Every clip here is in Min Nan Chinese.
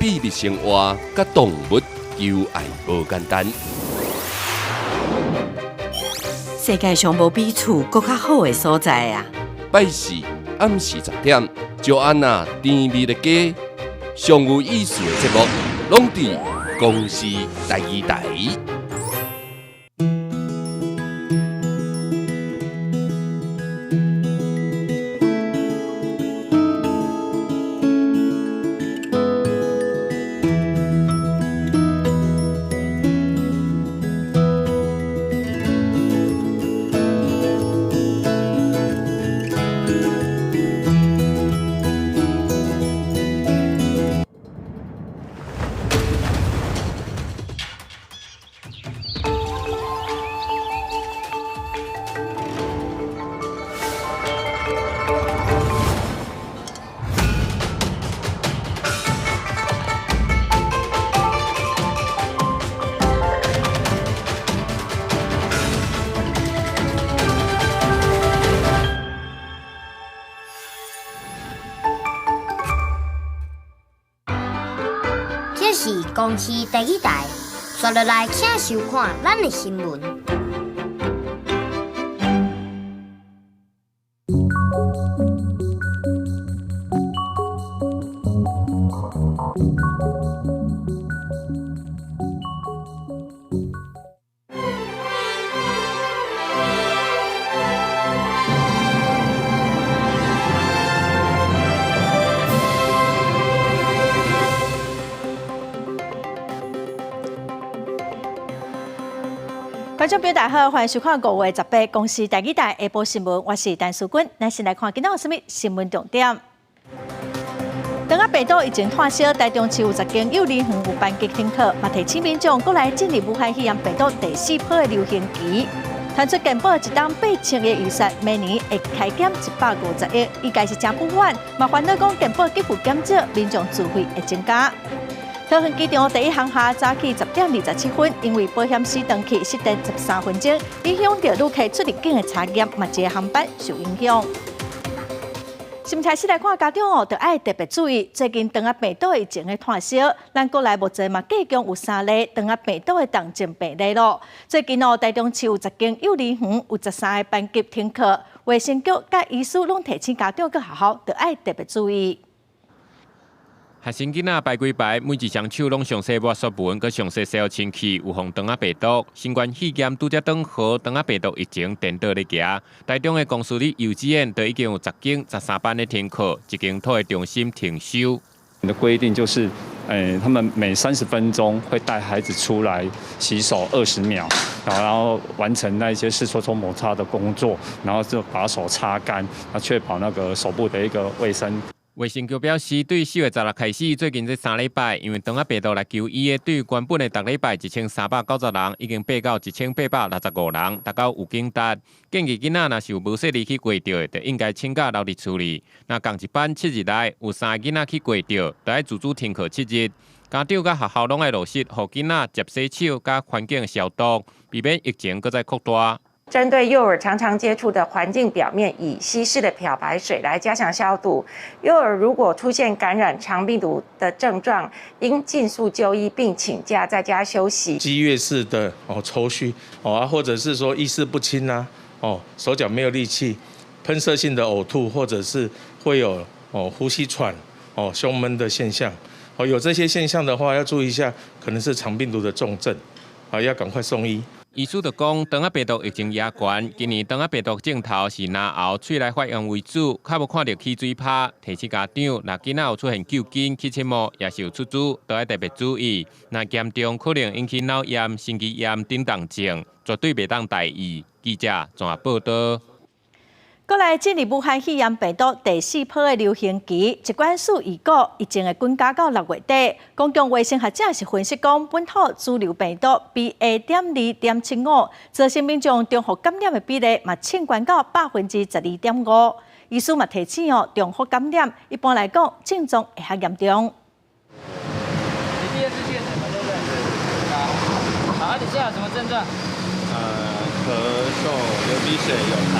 秘密生活，佮動物求愛無簡單。世界上無比厝閣較好的所在啊！拜四暗時10點，就安那甜蜜的家，上有意思的節目，攏佇公視台語台。這是公視第一台，刷落來請收看咱的新聞。觀眾朋友大家好，歡迎收看5月18公視台語台下晡新聞，我是陳淑君。咱先來看今仔有啥物新聞重點。腸仔病毒疫情湠燒，台中市有10間幼兒園有班級停課，嘛提醒民眾閣來進入武漢肺炎病毒第四波的流行期。傳出健保一冬8000億預算，明年會開減150億，應該是誠不滿，嘛煩惱講健保給付減少，民眾自費會增加。桃園機場第一航廈早起10點27分，因為保險絲斷去失電13分鐘，影響著旅客出入境的查驗，嘛一個航班受影響。新開始來看家長哦，著愛特別注意，最近腸仔病毒疫情的湠燒，咱國內目前嘛計共有3例腸仔病毒的重症病例咯。最近哦，台中市有10間幼兒園有13個班級停課，衛生局佮醫師攏提醒家長佮學校，著愛特別注意。學生囡仔排幾排，每一雙手攏詳細抹雪文，閣詳細洗清氣，預防腸仔病毒。新冠肺炎拄才轉好，腸仔病毒疫情顛倒咧行。台中的公私立幼稚園都已經有10間13班咧停課，一間托育中心停收。的規定就是，他們每30分鐘會帶孩子出來洗手20秒，然後完成那一些濕搓搓摩擦的工作，然後就把手擦乾，啊，確保那個手部的一個衛生。衛生局表示，對4月16開始，最近這3禮拜，因為腸仔病毒來求醫的，對原本的逐禮拜1390人，已經爬到1865人，達到預警值。建議囡仔若是有無細膩去過著的，就應該請假留佇厝裡。若仝一班7日內有三个囡仔去過著，就愛自主停課7日。家長佮學校攏愛落實，予囡仔捷洗手佮環境消毒，避免疫情閣再擴大。針對幼兒常常接觸的環境表面，以稀釋的漂白水來加強消毒。幼兒如果出現感染腸病毒的症狀，應盡速就醫並請假在家休息。激越式的哦抽搐哦啊，或者是說意識不清啊，哦手腳沒有力氣，噴射性的嘔吐，或者是會有哦呼吸喘、哦胸悶的現象。哦有這些現象的話，要注意一下，可能是腸病毒的重症，啊要趕快送醫。醫師就講，腸仔病毒疫情也懸，今年腸仔病毒症頭是咽喉、喙內發炎為主，較無看著起水泡。提醒家長，若囡仔有出現嗅筋、起刺毛，抑是有出珠，都愛特別注意。若嚴重，可能引起腦炎、心肌炎等重症，絕對袂當大意。記者綜合報導。閣來進入武漢肺炎病毒第四波的流行期，疾管署預估疫情會滾加到6月底。公共衛生學者是分析講，本土主流病毒 BA.2.75造成民眾重複感染的比例嘛，升懸到12.5%。醫師嘛提醒哦，重複感染一般來講症狀會較嚴重。你第二次確診嘛，對不對？好，你現在有什麼症狀？咳嗽、流鼻水、有痰。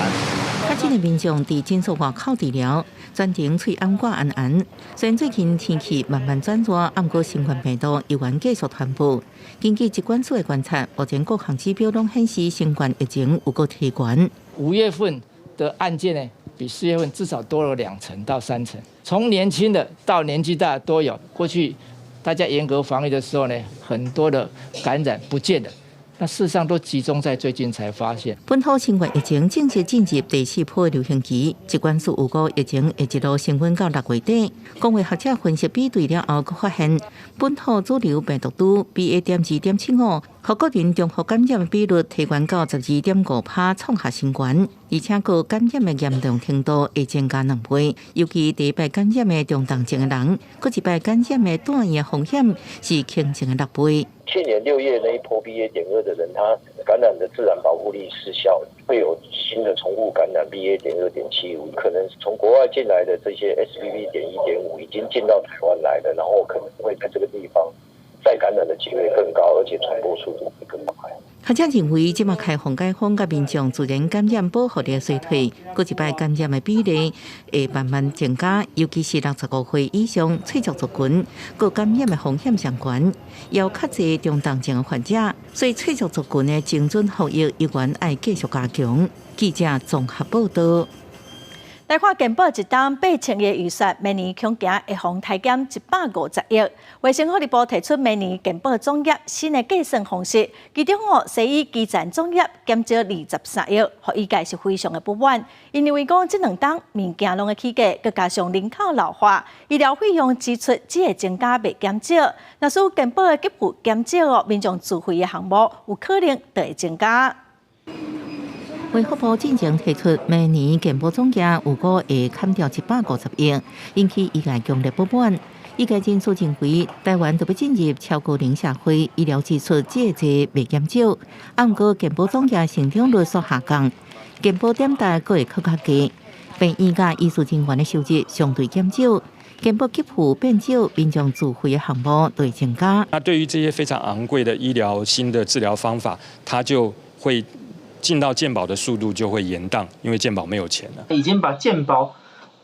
確診的民眾佇診所外口治療，全程喙罨掛絚絚。雖然最近天氣慢慢轉熱，毋過新冠病毒依然繼續傳播。根據疾管署的觀察，目前各項指標攏顯示新冠疫情有閣提懸。 5月份的案件呢，比4月份至少多了2成到3成，從年輕的到年紀大的都有。過去大家嚴格防疫的時候呢，很多的感染不見了。那事實上都集中在最近才發現。本土新冠疫情正式進入第四波流行期，疾管署預估疫情會一路升溫到6月底。公衛學者分析比對了後，閣發現本土主流病毒株 BA.2.75，予國人重複感染的比率提懸到12.5%，創下新高。而且閣感染的嚴重程度會增加2倍，尤其第一擺感染的中重症的人，閣一擺感染的住院的風險是輕症的6倍。去年6月那一波 BA.2的人，他感染的自然保護力失效，會有新的重複感染 BA.2.75，可能從國外進來的這些 XBB.1.5已經進到台灣來了，然後可能會在這個地方再感染的機會更高，而且傳播速度會更快。學者認為，這馬開放解封，佮民眾自然感染保護力衰退，閣一擺感染的比例會慢慢增加，尤其是65歲以上脆弱族群，閣感染的風險上懸，有較濟中重症的患者，所以脆弱族群的精準防疫依然愛繼續加強。記者綜合報道。來看健保一冬8000億預算，明年恐驚會予刣減150億。衛生福利部提出明年健保總額新的計算方式，其中哦，西醫基層總額減少23億，予醫界是非常的不滿。𪜶認為講，這兩冬物件攏會起價，閣加上人口老化，醫療費用支出只會增加袂減少。若是健保的給付減少哦，民眾自費的項目有可能就會增加。衛福部進前提出，明年健保總額預估會砍掉150億，引起醫界強烈不滿。醫界人士認為，台灣著欲進入超高齡社會，醫療支出只會濟袂減少。毋過健保總額成長率煞下降，健保點值閣會閣較低，病院佮醫事人員的收入相對減少，健保給付變少，民眾自費的項目就會增加。那對於這些非常昂貴的醫療新的治療方法，它就會進到健保的速度就會延宕，因為健保沒有錢了。已經把健保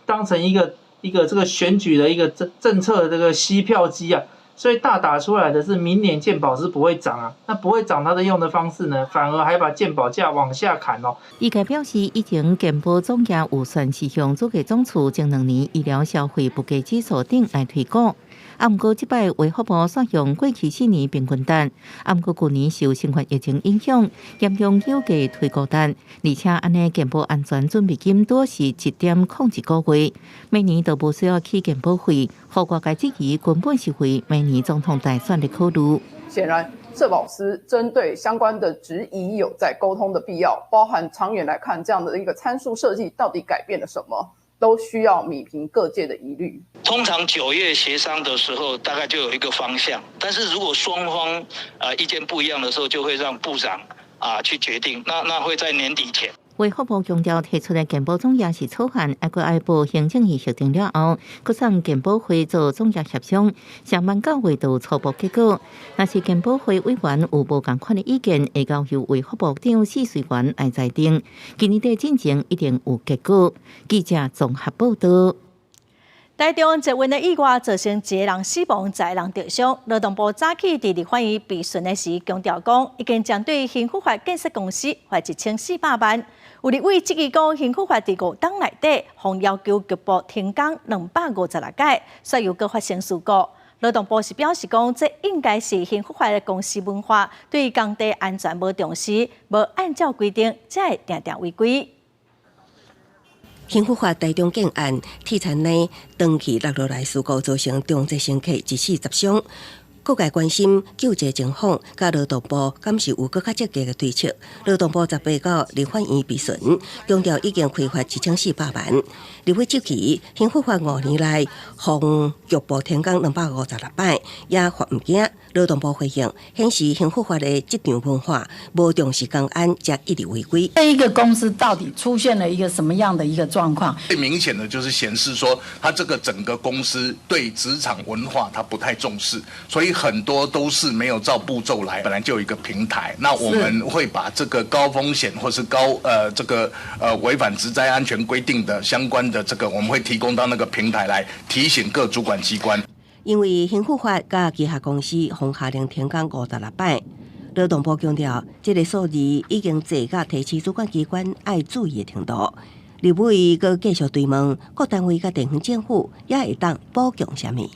當成一個一個這個選舉的一個政策的這個吸票機啊，所以大打出來的是明年健保是不會漲啊，那不會漲，它的用的方式呢，反而還把健保價往下砍哦。醫界表示，以前健保總額預算是向主計總處前兩年醫療消費物價指數頂來推估。啊，毋過這擺衛福部煞用過去4年平均值，啊，毋過舊年受新冠疫情影響，嚴重油價推高值，而且按呢健保安全準備金多是1.01個月，每年都無需要起健保費，予外界質疑根本是為明年總統大選的考慮。顯然，社保司針對相關的質疑有在溝通的必要，包含長遠來看，這樣的一個參數設計到底改變了什麼？都需要弭平各界的疑慮。通常9月協商的時候，大概就有一個方向。但是如果雙方意見不一樣的時候，就會讓部長啊去決定。那會在年底前。衛福部強調提出的健保總額是草案，還閣愛報行政院核定了後，閣送健保會做總額協商，上慢9月就有初步結果。若是健保會委員有無仝款的意見，會交由衛福部長試水員來裁定。今年底進前一定有結果。記者綜合報道。台中捷運的意外造成一个人死亡，十个人著傷。勞動部早起佇立法院備詢的時強調講，已經針對興福發建設公司罰1400萬。有立委質疑講，興福發佇5冬內底，予要求局部停工256改，煞猶閣發生事故。勞動部是表示講，這應該是興福發的公司文化，對工地安全無重視，無按照規定，才會定定違規。興福發台中建案鐵田呢，長期落落來事故，造成重疾乘客一死十傷。各界關心救濟情況，佮勞動部敢是有閣較積極的對策？勞動部18號立法院備詢，強調已經開罰1400萬。立委質疑，興福發5年來，予局部停工256擺，也罰毋驚。勞動部回應顯示興福發的職場文化無重視工安，才一直違規。這一個公司到底出現了一個什麼樣的一個狀況？最明顯的就是顯示說，他這個整個公司對職場文化他不太重視，所以很多都是沒有照步驟來，本來就有一個平台，那我們會把這個高風險或是高這個違反職災安全規定的相關的這個，我們會提供到那個平台來提醒各主管機關。因為興富發佮旗下公司予下令停工56擺，勞動部強調，這個數字已經濟到提示主管機關愛注意的程度。立委閣繼續追問各單位佮地方政府也會當補強啥物？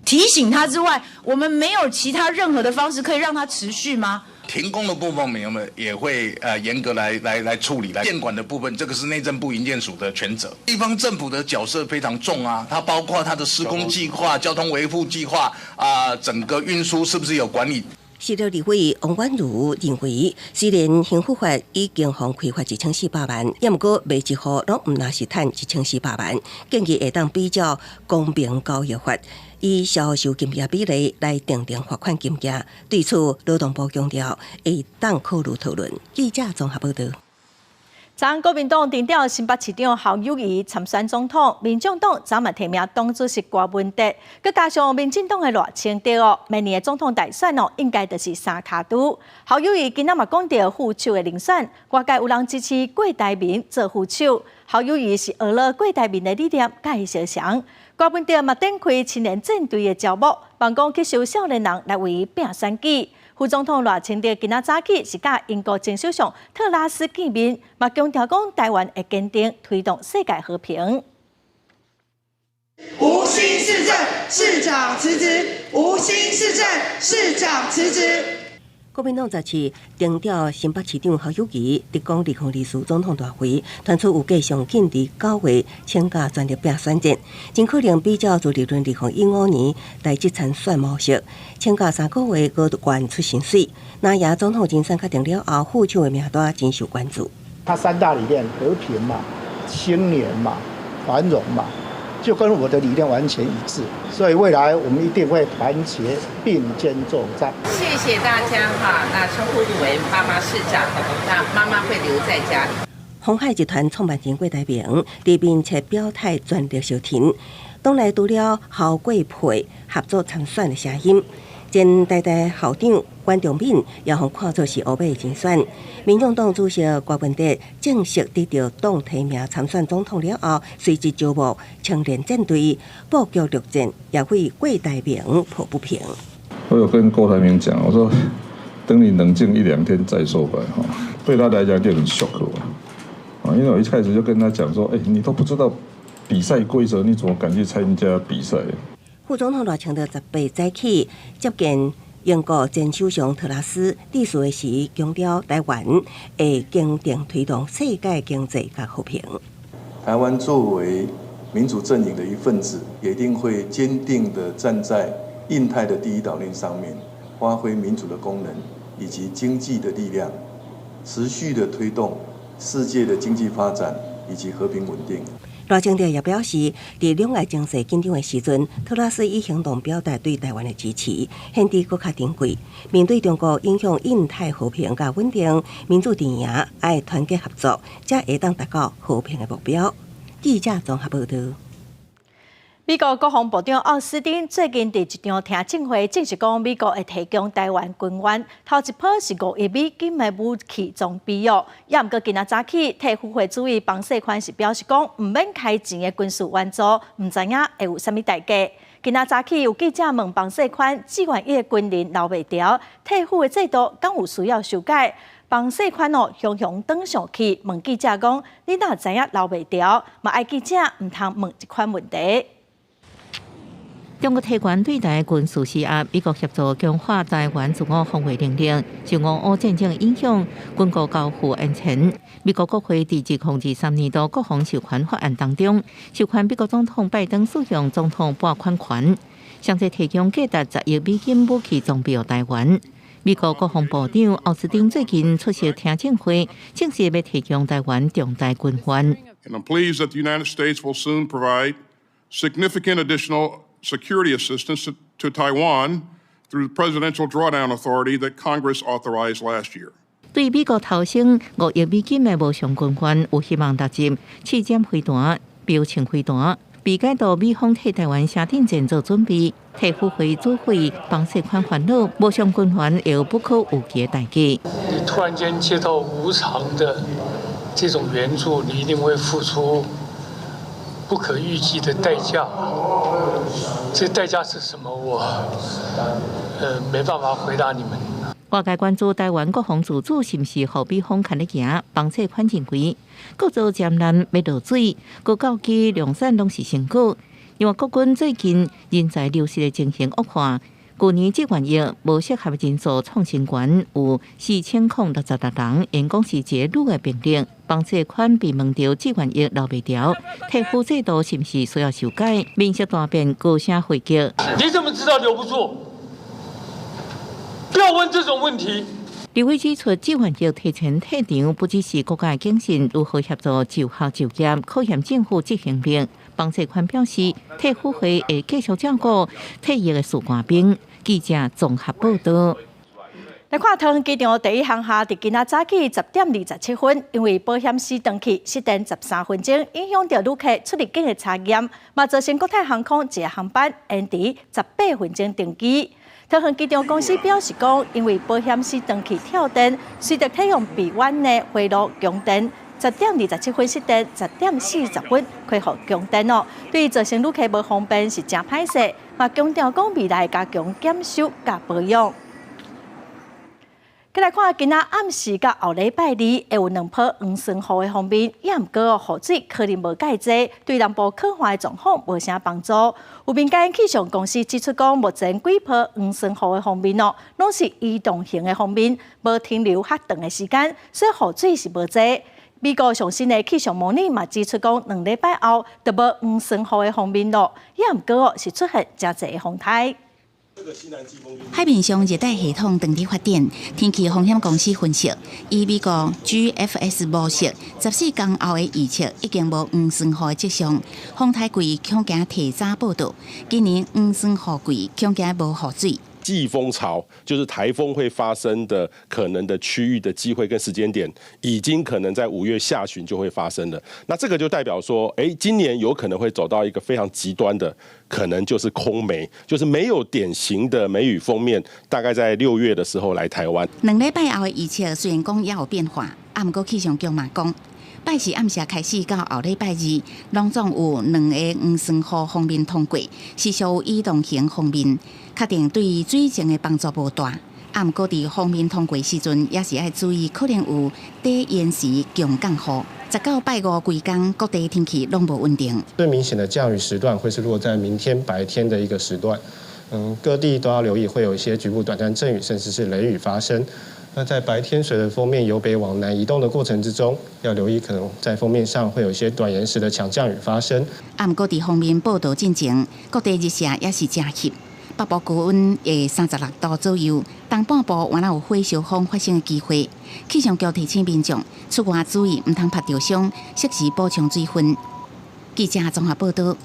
提醒他之外，我們沒有其他任何的方式可以讓他持續嗎？停工的部分，我們也會嚴格來處理。來建管的部分，這個是內政部營建署的權責。地方政府的角色非常重啊，它包括它的施工計劃、交通維護計劃啊，整個運輸是不是有管理？市立立委王婉如認為，雖然興富發已經予開罰1400萬，也毋過每一戶攏毋若是趁1400萬，建議會當比照公平交易法，以銷售金額比例來訂定罰款金額。對此，勞動部強調會當考慮討論。記者綜合報道。昨昏國民黨定調新北市長侯友宜參選總統，民眾黨昨嘛提名黨主席郭文哲，閣加上民進黨的賴清德哦，明年的總統大選哦，應該就是三跤拄。侯友宜今仔嘛講著副手的人選，外界有人支持郭台銘做副手，侯友宜是學了郭台銘的理念，佮伊相像。郭文哲嘛展開青年戰隊的招募，望講吸收少年人來為伊拼選舉。副總統賴清德今仔早起是佮英國前首相特拉斯見面，嘛強調講台灣會堅定推動世界和平。吳欣市政市長辭職，吳欣市政市長辭職。國民黨十七定調新北市長侯友宜，得講2024總統大會，傳出有計上緊佇9月請假全力拼選戰，真可能比照朱立倫2015年台浙參選模式，請假3個月，閣懸出薪水。那也總統人選確定了後，副手的名單真受關注。他三大理念：和平嘛、青年嘛、繁榮嘛，就跟我的理念完全一致。所以未來我們一定會團結並肩作戰。謝謝大家哈，那稱呼你為媽媽市長，那媽媽會留在家裡。鴻海集團創辦人郭台銘佇面冊表態全力相挺，黨內除了侯郭配合作參選的聲音，前台大校長管中閔也予看做是烏馬人選。民眾黨主席郭文哲正式得到黨提名參選總統了後，隨即招募青年戰隊布局陸戰，也為郭台銘抱不平。我有跟郭台銘講，我說等你冷靜一兩天再說吧，哈，對他來講就很 shock 啊，因為我一開始就跟他講說，哎，你都不知道比賽規則，你怎麼敢去參加比賽？副總統賴清德18早起接見英國前首相特拉斯，致辭的時強調台灣會堅定推動世界經濟佮和平。台灣作為民主陣營的一份子，也一定會堅定地站在印太的第一島鏈上面，發揮民主的功能以及經濟的力量，持續地推動世界的經濟發展以及和平穩定。賴清德也表示，佇兩岸情勢緊張的時陣，特拉斯以行動表達對台灣的支持，顯得閣較珍貴。面對中國影響印太和平佮穩定，民主陣營愛團結合作，才會當達到和平的目標。記者綜合報道。美國國防部長奧斯汀最近佇一場聽證會證實講，美國會提供台灣軍援，頭一波是5億美金的武器裝備哦。也毋過今仔早起，替互惠主義彭世寬是表示講，毋免開錢的軍事援助，毋知影會有啥物代價。今仔早起有記者問彭世寬，志願役的軍人留袂牢，退伍的制度敢有需要修改？彭世寬哦，雄雄轉上去問記者講：你哪知影留袂牢？嘛愛記者毋通問這款問題。中國提懸對台軍事施壓，美國協助強化台灣自我防衛能力，受俄烏戰爭影響，軍購交付延遲。美國國會佇2023年度國防授權法案當中，授權美國總統拜登使用總統撥款權，上濟提供價值10億美金武器裝備予台灣。美國國防部長奧斯汀最近出席聽證會，證實欲提供台灣重大軍援。 And I'm pleased that the United States will soon provide significant additional security assistance to Taiwan through the presidential drawdown authority that Congress authorized last year. 對美國投升5億美金的無償軍援，有希望達入刺針飛彈、標槍飛彈、標未解讀美方替台灣聲挺戰做準備，退輔會主委房世寬煩惱，無償軍援會有不可預期的代價。你突然間接到無償的這種援助，你一定會付出不可預計的代價。這代價是什麼？我沒辦法回答你們。外界關注台灣國防自主是毋是予美方牽咧行？房世寬認為，國造潛艦欲落水，高教機量產攏是成果。因為國軍最近人才流失的情形惡化，舊年志願役無適合人數創新高，有4066人，𪜶講是一個女的兵力。房世寬被問著志願役留袂牢，退伍制度是毋是需要修改？面色大變，高聲回擊。你怎麼知道留不住？不要問這種問題。立委指出，志願役提前退場，不只是國家謹慎如何協助就學就業，考驗政府執行力。房世寬表示，退輔會會繼續照顧退役的士官兵。記者綜合報道。來看桃園機場第一航廈，佇今仔早起10點27分，因為保險絲斷去，失電13分鐘，影響著旅客出入境的查驗，嘛造成國泰航空一個航班延遲18分鐘登機。桃園機場公司表示講，因為保險絲斷去跳電，隨著啟用備援的回路供電，10點27分失電，10點40分恢復供電哦。對於造成旅客無方便是誠歹勢，嘛強調講未來加強檢修佮保養。閣來看今仔暗時佮後禮拜二會有兩波黃酸雨的鋒面，也毋過雨水可能無蓋濟，對南部可旱的狀況無啥幫助。有民間氣象公司指出講，目前幾波黃酸雨的鋒面哦，攏是移動型的鋒面，無停留較長的時間，所以雨水是無濟。美國上新的氣象模擬嘛指出講，兩禮拜後就無黃酸雨的鋒面咯，也毋過是出現誠濟的風颱。海面上熱帶系統正佇發展，天氣風險公司分析，以美國 GFS 模式，14工後的預測已經無黃酸雨的跡象。風颱季恐驚提早報到，今年黃酸雨季恐驚無雨水。季風槽就是颱風會發生的可能的區域的機會跟時間點，已經可能在5月下旬就會發生了。那這個就代表說，今年有可能會走到一個非常極端的，可能就是空梅，就是沒有典型的梅雨鋒面，大概在6月的時候來台灣。兩禮拜後的預測雖然講猶有變化，啊，毋過氣象局嘛講，拜四暗時開始到後禮拜二，攏總有兩个黃酸雨鋒面通過，是屬移動型鋒面。確定對水情的幫助無大，啊，毋過佇鋒面通過時陣，也是愛注意可能有短延時強降雨。19拜五規工各地天氣攏無穩定。最明顯的降雨時段會是落在明天白天的一個時段，各地都要留意會有一些局部短暫陣雨，甚至是雷雨發生。那在白天隨著鋒面由北往南移動的過程之中，要留意可能在鋒面上會有一些短延時的強降雨發生。啊，毋過佇鋒面報道進前，各地日曬也是誠翕。北部高溫會36度左右，東半部猶有火燒風發生的機會。氣象局提醒民眾出外注意，毋通曬著傷，適時補充水分。記者綜合報道。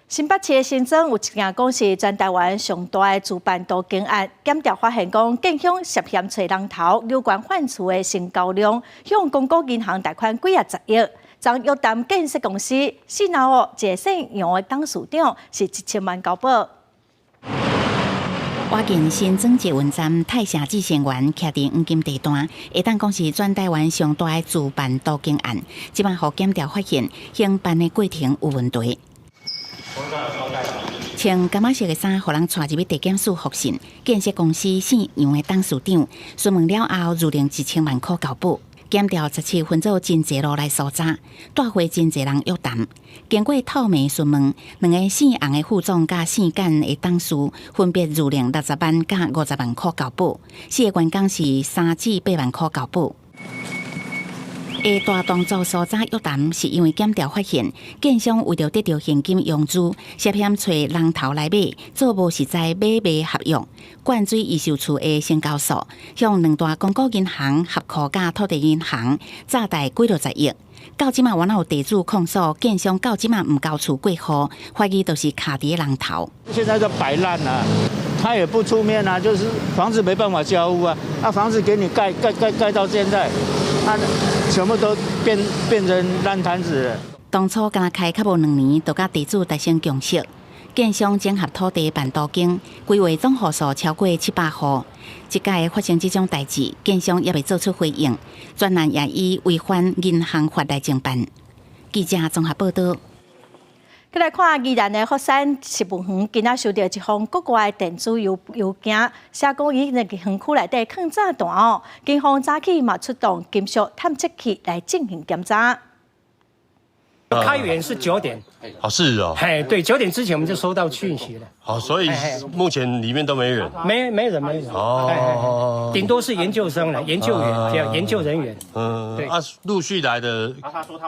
新北市的新莊有一件講是全台灣上大的自辦都更案，檢調發現講，建商涉嫌揣人頭有關販厝的成交量，向公股銀行貸款幾仔十億。昨約談建設公司四樓哦，一个姓楊的董事長是1000萬交保。倚近新莊捷運站泰城至善園，徛佇黃金地段，會當講是全台灣上大的自辦都更案。這擺予檢調發現，興辦的過程有問題。穿柑仔色的衫，予人帶入去地檢署複訊。建設公司姓楊的董事長詢問了後，預領1000萬箍交保。檢調17分做真濟路來搜查，帶回真濟人約談。經過透明詢問，兩个姓洪的副總佮姓簡的董事，分別預領60萬佮50萬箍交保，四个員工是3至8萬箍交保。會大動作搜查約談，是因為檢調發現，建商為著得著現金融資，涉嫌揣人頭來買，做無實在買賣合約，灌水預售厝的成交數，向兩大公股銀行合庫佮土地銀行詐貸幾落十億。到這馬猶有地主控訴，建商到這馬毋交厝過戶，懷疑就是卡佇人頭。現在就擺爛啦，他也不出面啊，就是房子沒辦法交屋啊，啊房子給你蓋蓋蓋蓋到現在，啊全部都變成爛攤子了。當初敢若開較無2年，就佮地主達成共識，建商整合土地辦都更，規劃總戶數超過700戶。這屆發生這種代誌，建商猶未做出回應，專案也以違反銀行法來偵辦。記者綜合報道。閣來看宜蘭的福山植物園，今仔收到一封國外電子郵件，寫講伊佇園區內底囥炸彈哦。警方早起嘛出動金屬探測器來進行檢查。開園是9點。哦，是哦。嘿，對，9點之前我們就收到訊息了。好，所以目前裡面都沒人。沒人，沒人。哦，頂多是研究生了，研究員，這樣研究人員。對啊，陸續來的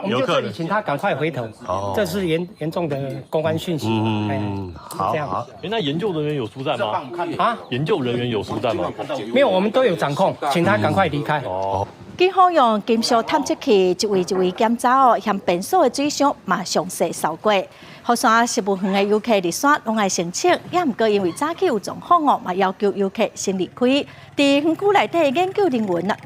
我們就這裡請他趕快回頭。哦，這是嚴重的公安訊息。嗯，好，這樣。哎，那研究人員有疏散嗎？啊，研究人員有疏散嗎？沒有，我們都有掌控，請他趕快離開。哦。警方用金屬探測器一位一位檢查哦，嫌便所的水箱嘛詳細掃過。福山植物園的遊客入山攏愛申請，也毋過因為早起有狀況哦，嘛要求遊客先離開。佇園區內底研究人員啊，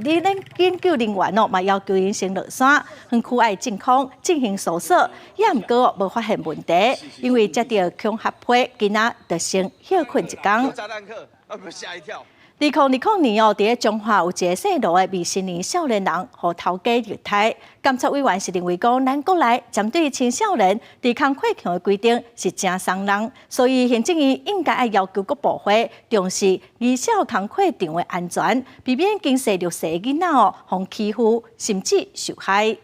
研究人員哦，嘛要求𪜶先落山，園區愛淨空進行搜索，也毋過無發現問題，因為接著恐嚇批，今仔就先歇睏一工。2020年哦，佇咧彰化有一个姓羅的未成年少年人，予頭家虐待。監察委員是認為講，咱國內針對青少年佇工課強的規定是誠鬆人，所以行政院應該愛要求各部會重視兒少工課場的安全，避免經濟弱勢的囡仔哦，予欺負甚至受害。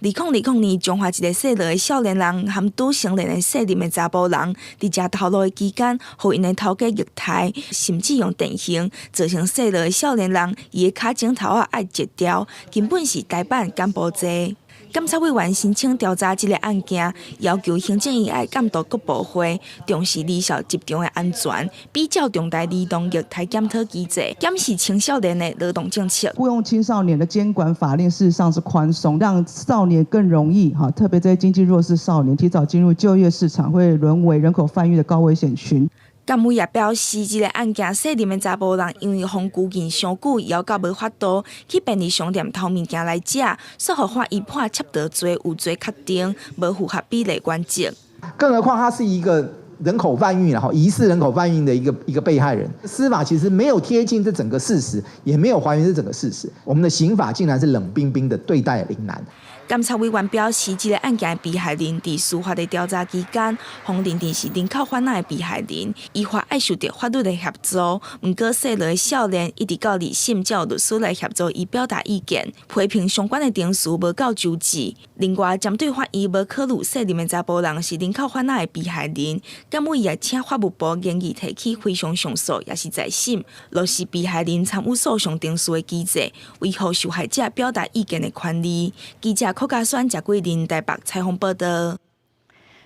2020年，彰化一个姓羅的少年人含拄成年的細林的查埔人，佇食頭路的期間，予𪜶的頭家虐待，甚至用電刑，造成姓羅的少年人伊的跤蹛頭仔愛截掉，根本是呆板柬埔寨。監察委員申請調查這个案件，要求行政院愛監督各部會重視兒少職場的安全，比照重大兒童虐待檢討機制，檢視青少年的勞動政策。僱傭青少年的監管法令事實上是寬鬆，讓少年更容易哈，特別這些經濟弱勢少年提早進入就業市場，會淪為人口販運的高危險群。監委也表示，這个案件細林的查埔人因為予拘禁傷久，枵到無法度去便利商店偷物件來食，煞予法院判竊盜罪有罪確定，無符合比例原則。更何況他是一個人口販運，然後疑似人口販運的一個被害人，司法其實沒有貼近這整個事實，也沒有還原這整個事實。我們的刑法竟然是冷冰冰的對待林男。監察委員表示，這个案件的被害人佇司法的調查期間，予認定是人口販仔的被害人，依法愛受著法律的協助。毋過，姓羅的少年一直到二審才有律師來協助伊表達意見，批評相關的程序無夠周至。另外，針對法院無考慮姓林的查埔人是人口販仔的被害人，監委也請法務部研議提起非常上訴，抑是再審，落實被害人參與訴訟程序的機制，維護受害者表達意見的權利。記者柯家宣、謝桂林台北採訪報道。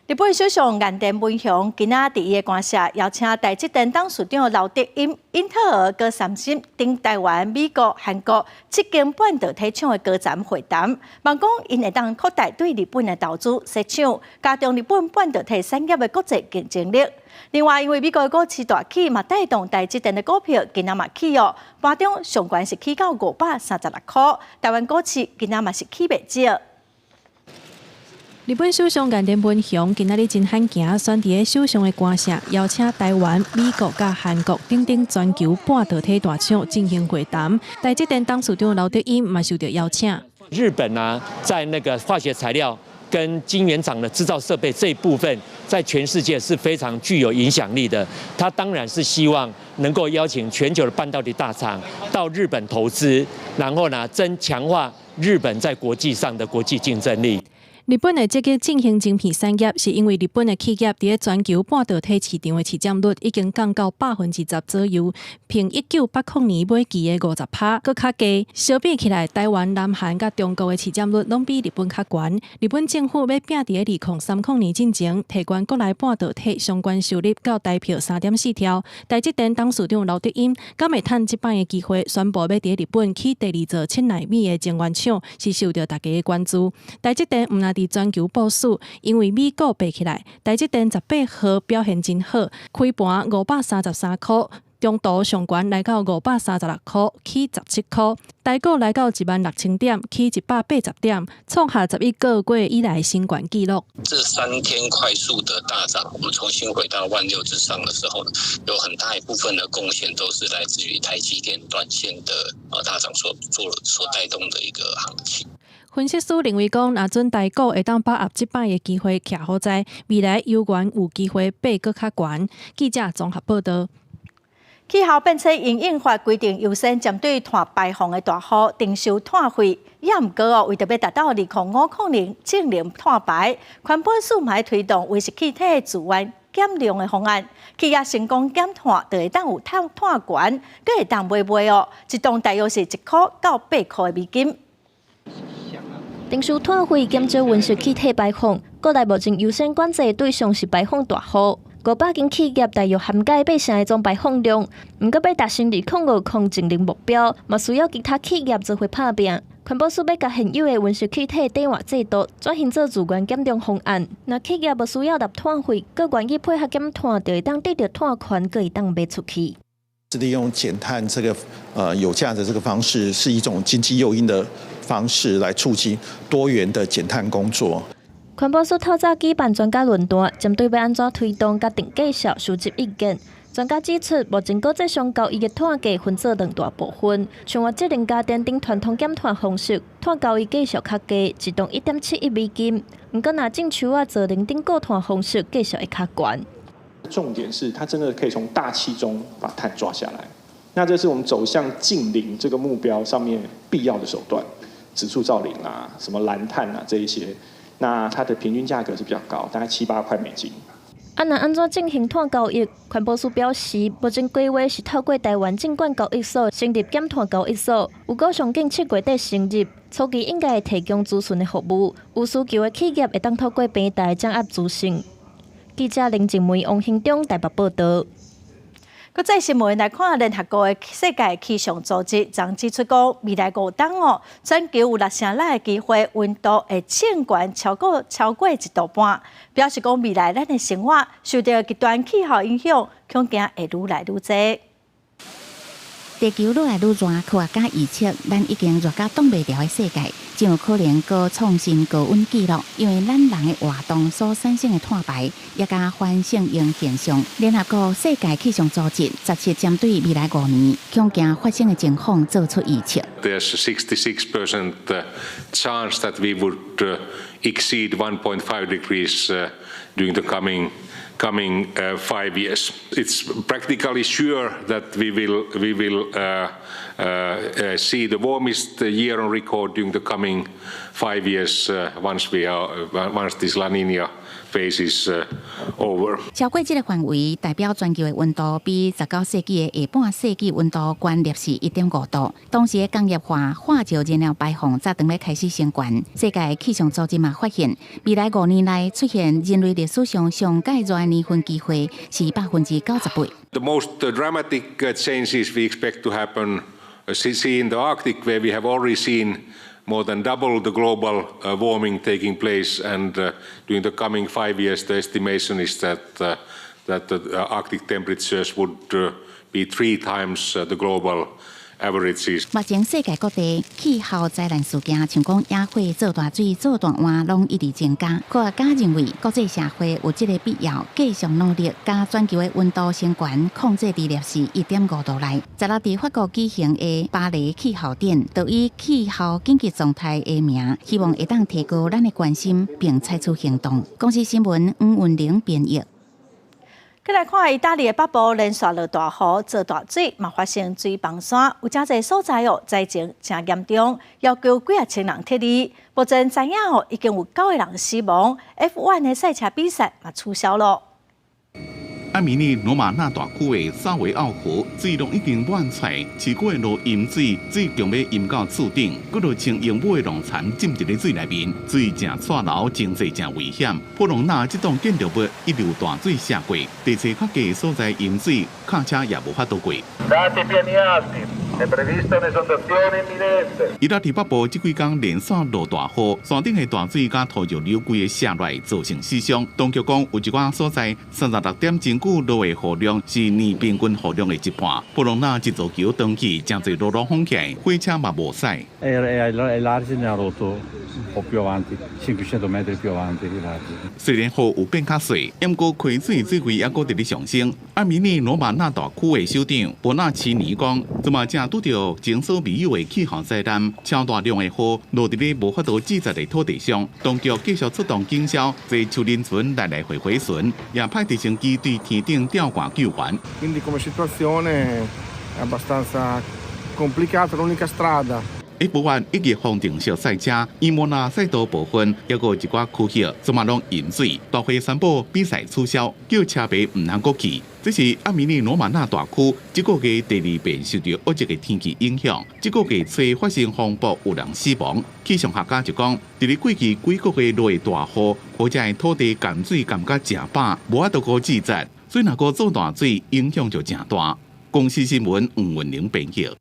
日本首相岸田文雄今仔佇伊的官舍邀請台積電董事長劉德音、英特爾、閣三星等台灣、美國、韓國七間半導體廠的高層會談，望講𪜶會當擴大對日本的投資設廠，加強日本半導體產業的國際競爭力。另外，因為美國的股市大起，嘛帶動台積電的股票今仔嘛起哦，盤中上懸是起到536塊，台灣股市今仔嘛是起袂少。日本首相岸田文雄今仔日真罕見，選佇咧首相的官舍，邀請台灣、美國佮韓國等等全球半導體大廠進行會談。台積電董事長劉德音嘛受著邀請。日本呢，在那個化學材料跟晶圓廠的製造設備這一部分，在全世界是非常具有影響力的。他當然是希望能夠邀請全球的半導體大廠到日本投資，然後呢，增強化日本在國際上的國際競爭力。日本會積極振興晶片產業，是因為日本的企業佇咧全球半導體市場的市佔率已經降到10%左右，比1980年尾期的50%閣較低。相比起來，台灣、南韓佮中國的市佔率攏比日本較懸。日本政府欲拼佇咧2030年進前，提懸國內半導體相關收入到台幣3.4兆。台積電董事長劉德音敢會趁這擺的機會，宣布欲佇咧日本起第二座7納米的晶圓廠，是受著大家的關注。台積電毋但佇全球部署，因為美股爬起來，台積電18號表現真好，開盤533塊。中途上懸來到536箍，起17箍；台股來到1萬6千點，起180點，創下11個月以來新懸紀錄。這3天快速的大漲，我們重新回到1萬6之上的時候呢，有很大一部分的貢獻都是來自於台積電短線的大漲所做所帶動的一個行情。分析師認為講，若準台股會當把握這擺的機會徛好在，未來猶原有機會爬閣較懸。記者綜合報導。氣候變遷因應法規定優先針對碳排放的大戶徵收碳費，也毋過哦，為著欲達到2050淨零碳排，環保署嘛推動溫室氣體自願減量的方案。企業成功減碳，就會當有碳碳權，閣會當買賣哦，一噸大約是1箍到8箍的美金。徵收碳費減少溫室氣體排放，國內目前優先管制的對象是排放大戶。500間企業大約涵蓋8成的總排放量，毋過欲達成2050淨零目標，嘛需要其他企業做伙拍拚。環保署欲共現有的溫室氣體抵換制度轉型做自願減量方案。若企業無需要納碳費，閣願意配合減碳，就會當得著碳權，閣會當賣出去。是利用減碳這個有價的這個方式，是一種經濟誘因的方式來促進多元的減碳工作。環保署透早舉辦專家論壇，針對欲按怎推動佮定價數收集意見。專家指出，目前國際上交易的碳價分做兩大部分，像節能家電等傳統減碳方式，碳交易價數較低，一噸1.71美金。毋過，若種樹仔、造林等固碳方式，價數會較懸。重點是，它真的可以從大氣中把碳抓下來。那這是我們走向淨零這個目標上面必要的手段，植樹造林啊，什麼藍碳啊這一些。那它的平均價格是比較高，大概七八塊美金。啊，若按怎進行碳交易？環保署表示，目前規劃是透過台灣證券交易所成立減碳交易所，預估上緊7月底成立，初期應該會提供諮詢的服務，有需求的企業會當透過平台掌握資訊。記者林靜梅、王興中台北報導。國際新聞來看，聯合國的世界氣象組織昨指出講，未來5冬哦，全球有6成六的機會溫度會升懸超過1度半，表示講未來咱的生活受著極端氣候影響，恐驚會愈來愈濟。地球愈來愈熱，科學家預測，咱已經熱到擋袂牢的世界，真有可能閣創新高溫紀錄。因為咱人的活動所產生的碳排，也佮反聖嬰現象。聯合國世界氣象組織17針對未來5年恐驚發生的情況做出預測。 There's a 66% chance that we would exceed 1.5 degrees during the coming 5 years. It's practically sure that we will see the warmest year on record during the coming 5 years once this La Nina phase is over. 超過這個範圍，代表全球的溫度比19世紀的下半世紀溫度懸攝氏1.5度。當時的工業化化石燃料排放才當欲開始升懸。世界氣象組織嘛發現，未來5年內出現人類歷史上上蓋熱的年份機會是98%。 The most dramatic changes we expect to happen see in the Arctic, where we have already seen more than double the global warming taking place, and during the coming 5 years, the estimation is that the Arctic temperatures would be three times the global averages. 目前世界各地氣候災難事件，像講野火、做大水、做大旱，攏一直增加。科學家認為，國際社會有這個必要，繼續努力，將全球的溫度升懸控制佇攝氏1.5度內。16佇法國舉行的巴黎氣候展，就以氣候緊急狀態為名，希望會當提高咱的關心，並採取行動。公視新聞黃文玲編譯。閣來看意大利的北部連續落大雨、做大水，嘛發生水崩山，有誠濟所在哦災情誠嚴重，要求幾仔千人撤離。目前知影哦，已經有九個人死亡。F1 的賽車比賽嘛取消囉。艾米利羅馬納大區的薩維奧河水攏已經滿出，市區的路淹水，水強欲淹到厝頂，幾落千英畝的農田浸佇咧水內面，水誠掣流，真濟誠危險。波隆納這棟建築物一流大水瀉過，地勢較低的所在淹水，轎車也無法度過。伊拉佇北部這幾工連續落大雨，山頂的大水佮土石流規个瀉落來，造成死傷。當局講有一寡所在36點鐘久落的雨量是年平均雨量的一半。布隆納這座橋斷去，誠濟路攏封起來，火車嘛無駛。 È l'argine ha rotto un po' più avanti, 500 metri più avanti l'argine. 雖然雨有變較細，毋過溪水水位猶閣佇咧上升。阿米尼羅馬納大區的首長博納奇尼講，這馬正拄著前所未有的氣候災難，超大量的雨落佇咧無法度季節的土地上，當局繼續出動警消，坐樹林船來來回回巡，也派直升機對天頂吊掛救援。 Quindi come situazione è abbastanza complicata, l'unica strada 一部分一级方程式賽車，伊莫納賽道部分，抑閣有一寡區域，這馬攏淹水，大會宣布比賽取消，叫車迷毋通閣去。這是阿米尼羅馬納大區這個月第二遍受著惡劣的天氣影響，這個月初發生風暴，有人死亡。氣象學家就講，佇咧過去幾個月落的大雨，予遮的土地乾水乾甲誠飽，無法度閣季節，所以若閣做大水，影響就誠大。公視新聞吳文玲編譯。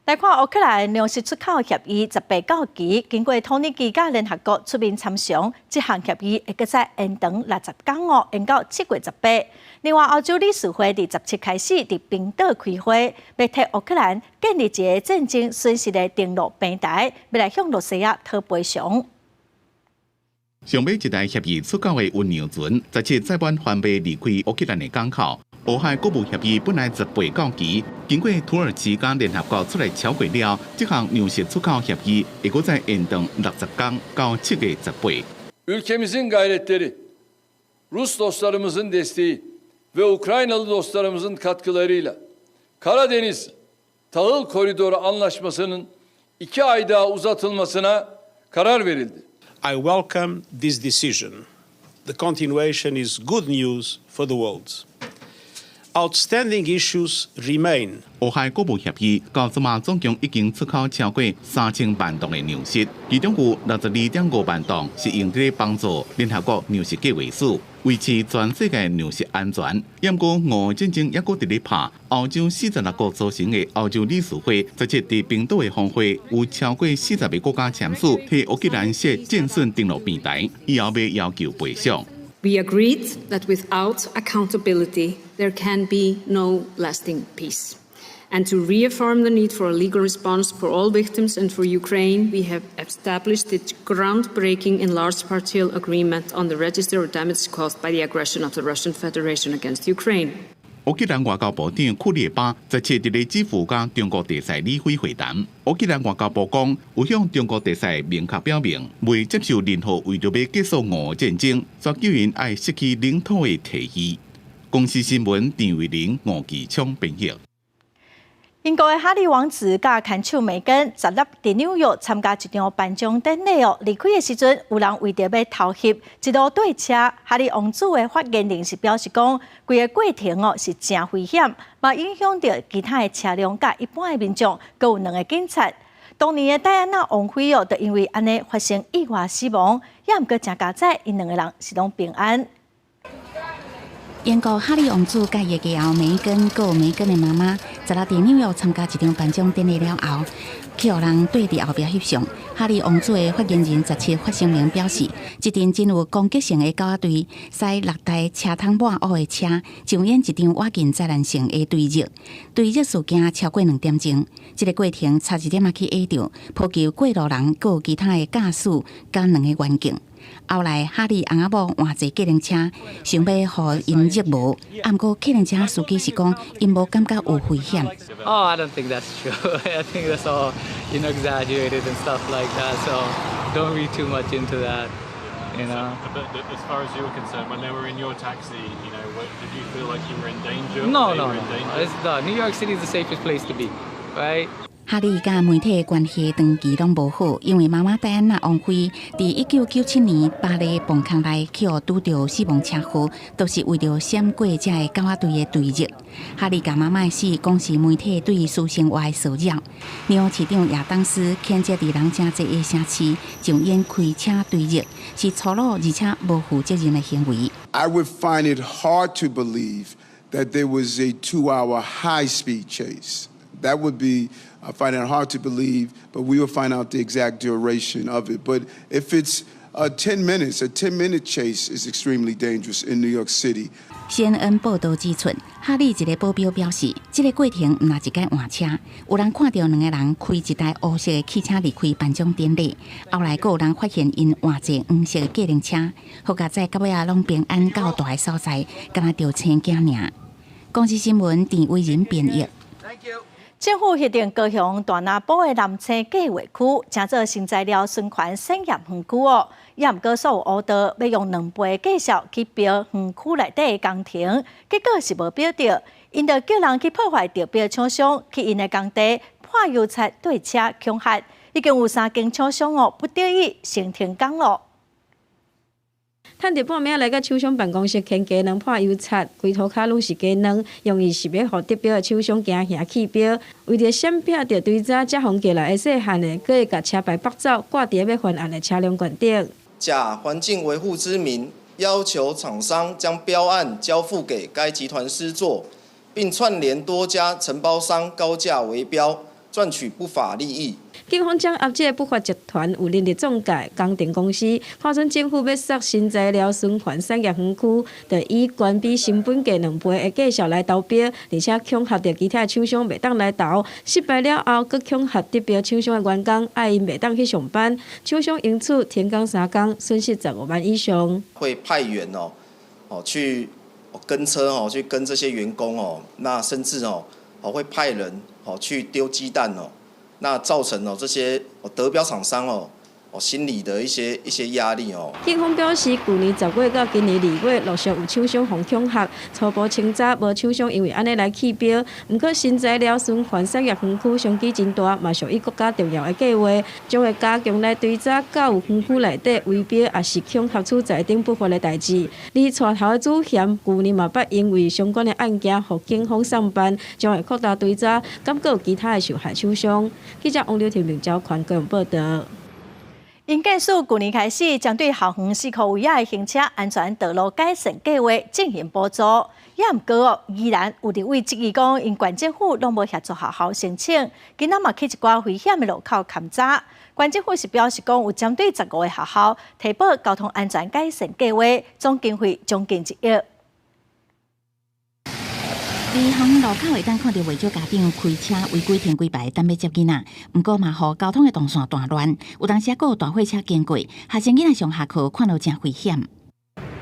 來看烏克蘭糧食出口協議18到期，經過土耳其佮聯合國出面參詳，這項協議會閣再延長60工哦，延到7月18。另外，歐洲理事會佇17開始佇冰島開會，欲替烏克蘭建立一個戰爭損失的登錄平台，欲來向羅西亞討賠償。上尾一台協議出口的運糧船，17載滿帆馬離開烏克蘭的港口。烏海穀物協議本來18到期，經過土耳其佮聯合國出來敲過了，這項糧食出口協議會閣再延長60工到7月18。 Ülkemizin gayretleri, Rus dostlarımızın desteği ve Ukraynalı dostlarımızın katkılarıyla Karadeniz Tahıl Koridoru Anlaşması'nın 2 ay daha uzatılmasına karar verildi. I welcome this decision. The continuation is good news for the world. Outstanding issues remain. 烏海穀物協議到這馬總共已經出口超過3000萬噸的糧食，其中有62.5萬噸是用佇咧幫助聯合國糧食計劃署維持全世界糧食安全。毋過俄烏戰爭猶閣佇咧拍，歐洲46國組成的歐洲理事會17佇冰島的峰會，有超過40個國家簽署，替烏克蘭設戰損登錄平台，以後欲要求賠償。 We agreed that without accountability, there can be no lasting peace. And to reaffirm the need for a legal response for all victims and for Ukraine, we have established the groundbreaking enlarged partial agreement on the register of damage caused by the aggression of the Russian Federation against Ukraine. 烏克蘭外交部長庫列巴17佇咧基輔佮中國特使李飛會談。烏克蘭外交部講，有向中國特使明確表明，袂接受任何為著欲結束俄烏戰爭，煞叫𪜶愛失去領土的提議。公視新聞陳慧玲、吳繼昌編譯。英國的哈利王子佮牽手梅根，16佇紐約參加一場頒獎典禮哦。離開的時陣，有人為著欲偷翕，一路綴車。哈利王子的發言人是表示講，規个過程哦是誠危險，嘛影響著其他的車輛佮一般的民眾，閣有兩个警察。當年的戴安娜王妃哦，就因為按呢發生意外死亡，也毋過誠佳哉，𪜶兩个人是攏平安。英國哈利王子佮伊的繼後梅根，閣有梅根的媽媽，16佇紐約參加一場頒獎典禮了後，去予人綴佇後壁翕相。哈利王子的發言人17發聲明表示，這陣真有攻擊性的狗仔隊，駛六台車窗滿烏的車，上演一場倚近災難性的追逐。追逐事件超過2點鐘，這个過程差一點仔去壓著，波及過路人，閣有其他的駕駛佮兩个員警。後來，哈利翁仔某換坐計程車，想欲予𪜶入無，毋過計程車司機是講，𪜶無感覺有危險。 Oh, I don't think that's true. I think that's all exaggerated and stuff like that. So don't read too much into that. But as far as you were concerned, when they were in your taxi, did you feel like you were in danger? No, They no, were no. in danger? It's not. New York City is the safest place to be, right? 哈利佮媒體的關係長期攏無好，因為媽媽戴安娜王妃佇1997年巴黎磅空內去予拄著死亡車禍，都是為著閃過這个狗仔隊的追逐。哈利共媽媽的死講是媒體對伊私生活的騷擾。紐約市長亞當斯譴責佇人誠濟的城市上演開車追逐，是粗魯而且無負責任的行為。 I would find it hard to believe that there was a 2-hour high-speed chase. That would be, I find it hard to believe, but we will find out the exact duration of it. But if it's 10 minutes, a 10-minute chase is extremely dangerous in New York City. CNN 報導指出，哈利一个保鏢表示，這个過程毋若一擺換車，有人看著兩个人開一台烏色的汽車離開頒獎典禮，後來閣有人發現𪜶換坐黃色的計程車，好佳哉到尾仔攏平安到達的所在，敢若著生囝爾。公視新聞鄭偉仁編譯。政府核定高雄大林埔的南青計劃區，成做新材料循環產業園區哦。也毋過所有烏道欲用兩倍價數去標園區內底的工程，結果是無標著，𪜶就叫人去破壞著標廠商，去𪜶的工地潑油漆對車恐嚇，已經有三間廠商哦，不得已先停工咯。趁著半暝來到廠商辦公室，牽雞卵潑油漆，規塗跤攏是雞卵，用伊是欲予得標的廠商驚嚇棄標。為著閃避著追查，才予叫來的細漢的，閣會共車牌縛走，掛佇欲犯案的車輛懸頂。假環境維護之名，要求廠商將標案交付給該集團施作，並串聯多家承包商高價圍標，賺取不法利益。警方掌握這个不法集團有林立仲介工程公司，看準政府欲設新材料循環產業園區，就以懸比成本價兩倍的價數來投標，而且恐嚇著其他廠商袂當來投。失敗了後，閣恐嚇得標廠商的員工，愛𪜶袂當去上班。廠商因此停工三工，損失15萬以上。會派員哦，哦去跟車哦，去跟這些員工哦，那甚至哦，哦會派人哦去丟雞蛋哦。那造成哦這些得標廠商哦哦心理的一些壓力哦。警方表示，舊年10月到今年2月，陸續有廠商予恐嚇，初步清查無廠商因為按呢來棄標。毋過新材料循環產業園區商機真大，嘛屬於國家重要的計劃，將會加強來追查到有園區內底圍標，抑是恐嚇取材等不法的代誌。而帶頭的主嫌，舊年嘛捌因為相關的案件，予警方送辦，將會擴大追查，敢閣有其他的受害廠商。記者王劉婷、林昭寬高雄報導。營建署舊年開始，針對校園四箍圍仔的行車安全道路改善計劃進行補助，也毋過哦，依然有立委質疑講，𪜶縣政府攏無協助學校申請，今仔嘛去一寡危險的路口勘查。縣政府是表示講，有針對15個學校提報交通安全改善計劃，總經費將近1億。佇校園路口會當看著袂少家長開車違規停幾排，等欲接囡仔。毋過嘛，予交通的動線大亂，有當時閣有大貨車經過，學生囡仔上下課看著真危險。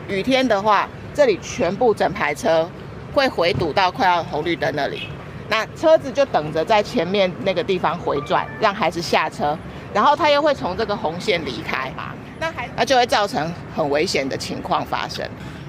雨天的話，這裡全部整排車會回堵到快要紅綠燈那裡，那車子就等着在前面那個地方回轉，讓孩子下車，然後他又會從這個紅線離開，那就會造成很危險的情況發生。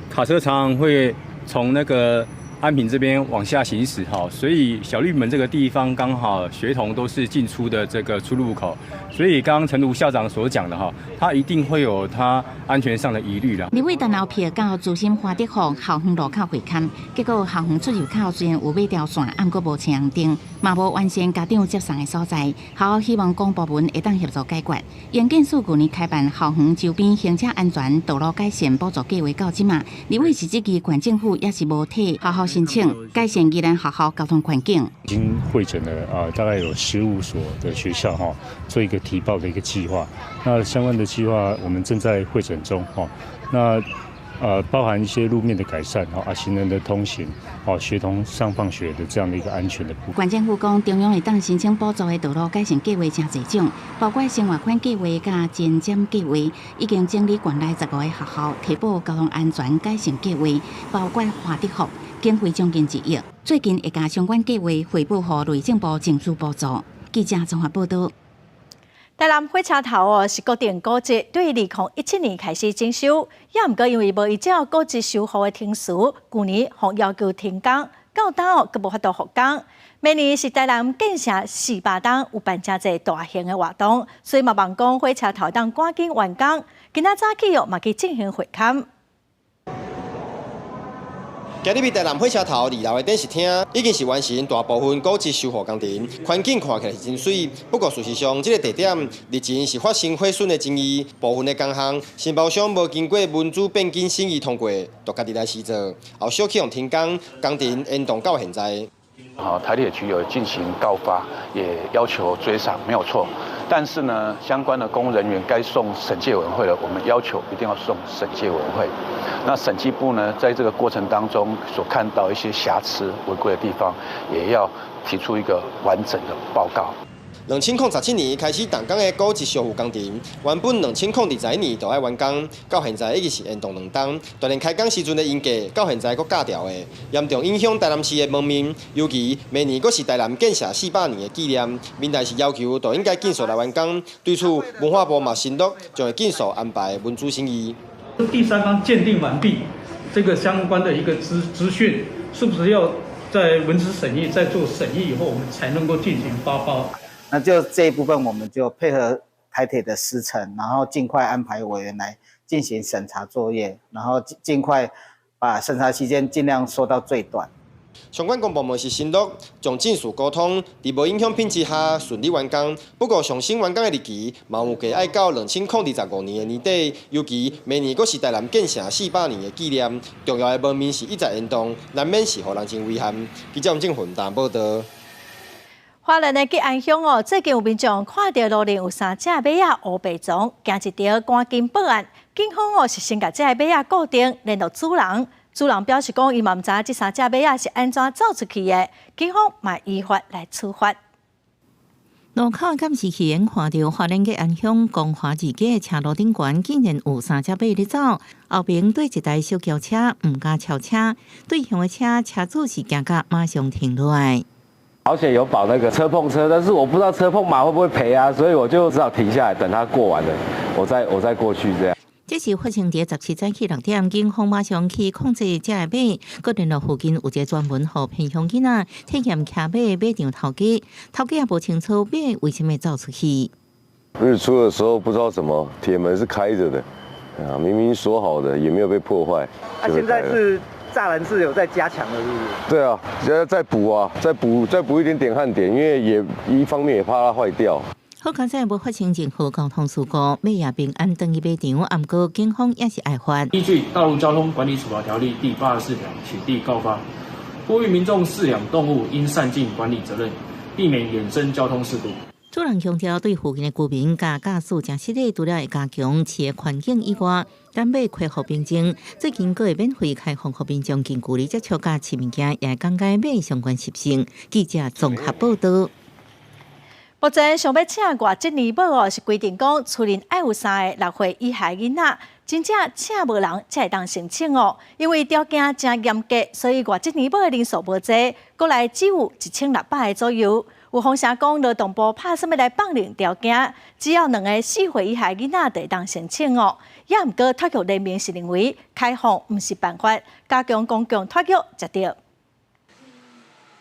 卡車常常會從那個安平這邊往下行駛哈，所以小綠門這個地方剛好學童都是進出的這個出入口，所以剛剛陳如校長所講的哈，他一定會有他安全上的疑慮啦。立委陳歐珀到資深華德福校園路口會勘，結果校園出入口雖然有碼條線，毋過無青紅燈，嘛無完善家長接送的所在。學校希望公部門會當協助解決。營建署舊年開辦校園周邊行車安全道路改善補助計劃到這馬，立委是質疑縣政府也是無替學校申請改善宜蘭學校交通環境。已經彙整了啊，大概有15所的學校哈，做一個提報的一個計劃。那相關的計劃我們正在彙整中哈。那包含一些路面的改善，啊，行人的通行，哦，學童上放學的這樣的一個安全的部分。縣政府講，中央會當申請補助的道路改善計劃誠濟種，包括生活圈計劃佮前瞻計劃，已經整理縣內15個學校提報交通安全改善計劃，包括華德福，經費將近1億。最近會共相關計劃匯報予內政部爭取補助。記者綜合報導。台南火車頭哦是國定古蹟，對2017年開始整修，也毋過因為無依照古蹟修復的程序，舊年予要求停工，到今哦閣無法度復工。明年是台南建城400冬，有辦誠濟大型的活動，所以嘛望講火車頭當趕緊完工。今仔早起哦嘛去進行會勘。今日台南火車頭二樓的展示廳已經是完成大部分古蹟修復工程，環境看起來是真媠。不過事實上，這個地點日前是發生火損的爭議，部分的工項承包商無經過文資變更審議通過，就家己來施作，後小去予停工，工程延宕到現在。好，台鐵局有進行告發，也要求追償，沒有錯。但是呢，相關的公務人員該送審計委員會的，我們要求一定要送審計委員會。那審計部呢，在這個過程當中所看到一些瑕疵、違規的地方，也要提出一個完整的報告。 2017年開始動工的古蹟修復工程，原本2021年就愛完工，到現在已經是延宕2冬。就連開工時陣的鷹架，到現在閣架吊的，嚴重影響台南市的門面。尤其明年閣是台南建城400年的紀念，明代是要求就應該盡速來完工。對此，文化部嘛承諾將會盡速安排文資審議。第三方鑑定完畢，這個相關的一個資訊，是不是要在文資審議再做審議以後，我們才能夠進行發包？那就這一部分，我們就配合台鐵的時程，然後盡快安排委員來進行審查作業，然後盡快把審查期間盡量縮到最短。相關公部門是承諾將盡速溝通，佇無影響品質下順利完工。不過上新完工的日期，嘛預計愛到2025年的年底。尤其明年閣是台南建城400年的紀念，重要的門面是一再延宕，難免是予人真遺憾。記者吳正雲台報道。花蓮的吉安鄉哦，最近有民眾看著路頂有三隻馬仔烏白傱，驚一著，趕緊報案。警方哦是先共這个馬仔固定，聯絡主人。主人表示講，伊嘛毋知這三隻馬仔是按怎走出去的。警方嘛依法來處罰。路口監視器看著花蓮吉安鄉光華二街車路頂懸，竟然有三隻馬咧走。後邊對一台小轎車毋敢超車，對向的車車主是驚甲馬上停落來。保險有保那個車碰車，但是我不知道車碰馬會不會賠啊，所以我就只好停下來等他過完了，我再過去這樣。這是發生佇17早起6點，警方馬上去控制這个馬，閣聯絡附近有一個專門予偏鄉囡仔體驗騎馬的馬場頭家，頭家也無清楚馬為啥物走出去。日出的時候不知道怎麼鐵門是開着的，啊，明明鎖好的，也沒有被破壞。啊，現在是。柵欄是有在加強的，是不是？對啊，現在再補啊，再補，再補一點點焊點，因為也一方面也怕它壞掉。好佳哉無發生任何交通事故，馬也平安轉去馬場，毋過警方也是愛罰。依據《道路交通管理處罰條例》第84條，取締告發，呼籲民眾飼養動物應善盡管理責任，避免衍生交通事故。主人強調，對附近的居民佮駕駛誠失禮，除了會加強飼的環境以外，等馬恢復平靜。最近閣會免費開放予民眾近距離接觸佮飼物件，也會講解馬相關習性。記者綜合報道。目前想欲請外籍奶母哦，是規定講厝內愛有三个6歲以下囡仔，真正請無人才會當申請哦。因為條件誠嚴格，所以外籍奶母的人數無濟，國內只有1600個左右。有風聲講，勞動部拍算欲來放寬條件，只要兩个4歲以下囡仔就會當申請哦。也毋過，托育聯盟是認為開放毋是辦法，加強公共托育才對。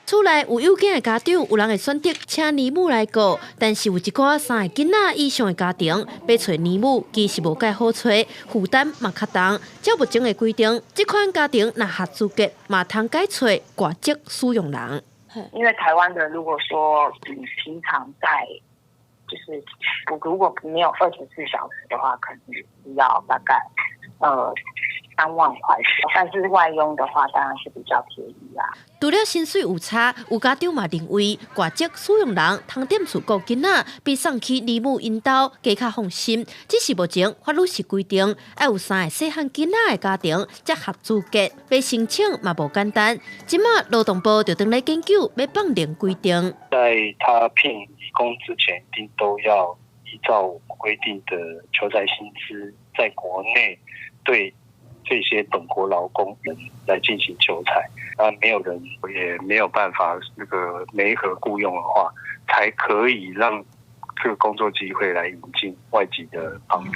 厝內有幼囝的家長，有人會選擇請奶母來顧，但是有一寡三個囡仔以上的家庭，欲揣奶母其實無蓋好揣，負擔嘛較重。照目前的規定，這款家庭若合資格，嘛通改揣外籍使用人。因為台灣的，如果說你平常在，就是如果沒有24小時的話，可能要大概3萬塊，但是外傭的話，當然是比較便宜啦。除了薪水有差，有家長嘛認為外籍使用人通踮厝顧囡仔，比送去奶母𪜶兜加較放心。只是目前法律是規定，愛有三个細漢囡仔的家庭才合資格，欲申請嘛無簡單。這馬勞動部就正咧研究欲放寬規定，在他聘移工之前，一定都要依照我們規定的求職薪資，在國內對這些本國勞工人來進行求才，那沒有人也沒有辦法那個媒合僱傭的話，才可以讓這個工作機會來引進外籍的幫傭。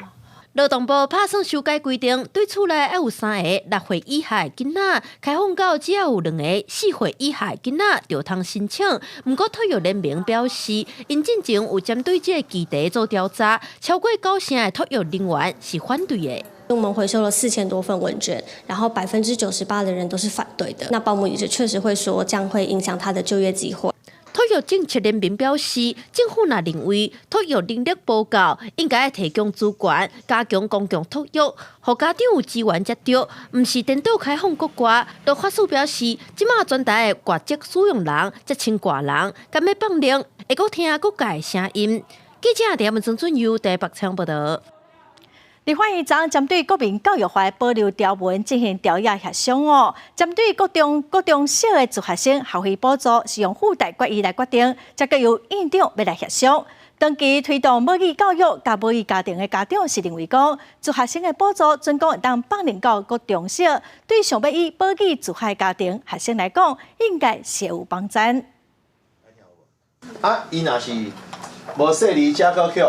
勞動部拍算修改規定，對厝內愛有三個6歲以下的囡仔，開放到只要有兩个4歲以下的囡仔就通申請。毋過托育聯盟表示，𪜶進前有針對這个議題做調查，超過九成的托育人員是反對的。我們回收了4000多份問卷，然後98%的人都是反對的。那保姆也確實會說，這樣會影響他的就業機會。托育政策聯盟表示，政府若認為托育能力無夠，應該提供資源，加強公共托育，予家長有資源才對，毋是顛倒開放國外。律法師表示，這馬全台的外籍使用人才千外人，敢欲放任，會閣聽各界聲音。記者陳文俊由台北採訪報道。立法院昨針對國民教育法保留條文進行調查協商哦，針對國中、國中小的自學生學費補助是用附帶決議來決定，這閣由院長欲來協商。長期推動母語教育佮母語家庭的家長是認為講，自學生的補助準講會當放任到國中小，對想欲以母語自學家庭學生來講，應該是有幫助。啊，伊若是無細膩，遮閣去予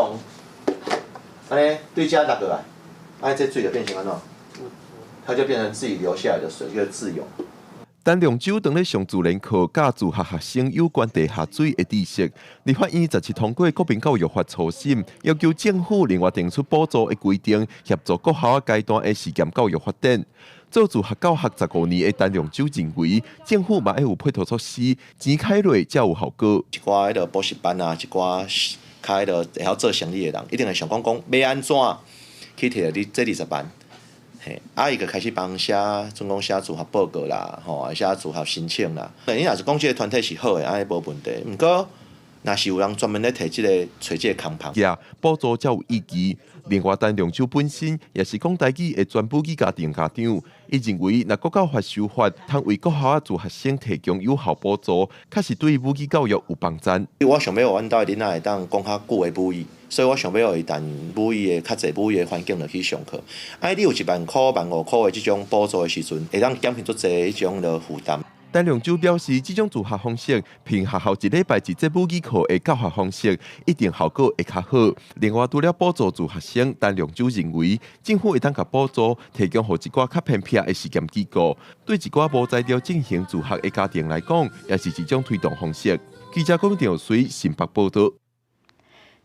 按呢對遮落過來，啊，這水就變成按怎？它就變成自己流下來的水，叫自湧。陳龍洲當咧上自然課佮自學學生有關地下水的知識，立法院17通過國民教育法初審，要求政府另外定出補助的規定，協助國校階段的實驗教育發展。做自學教學15年的陳龍洲認為，政府嘛愛有配套措施，錢開落才有效果。一寡彼个補習班啊，一寡較彼个會曉做生意的人，一定會想講講欲按怎去摕著你這20萬。嘿，啊，伊就開始幫寫，準講寫自學報告啦，吼，寫自學申請啦。你若是講這个團體是好的，按呢無問題。毋過，若是有人專門咧提這个揣這个空棚，補助才有意義。另外，陳龍洲本身也是講台語的全母語家庭家長，伊認為，若國教法修法，通為國校自學生提供有效補助，確實對母語教育有幫助。我想欲予阮兜的囡仔會當講較久的母語，所以我想欲予伊趁母語的較濟母語的環境落去上課。啊，你有1萬箍、15,000箍的這種補助的時陣，會當減輕足濟彼種的負擔。陳龍洲表示，這種自學方式，憑學校一禮拜一節母語課的教學方式，一定效果會較好。另外，除了補助自學生，陳龍洲認為，政府會當共補助提供予一寡較偏僻的實驗機構，對一寡無材料進行自學的家庭來講，也是一種推動方式。記者郭長水新北報道。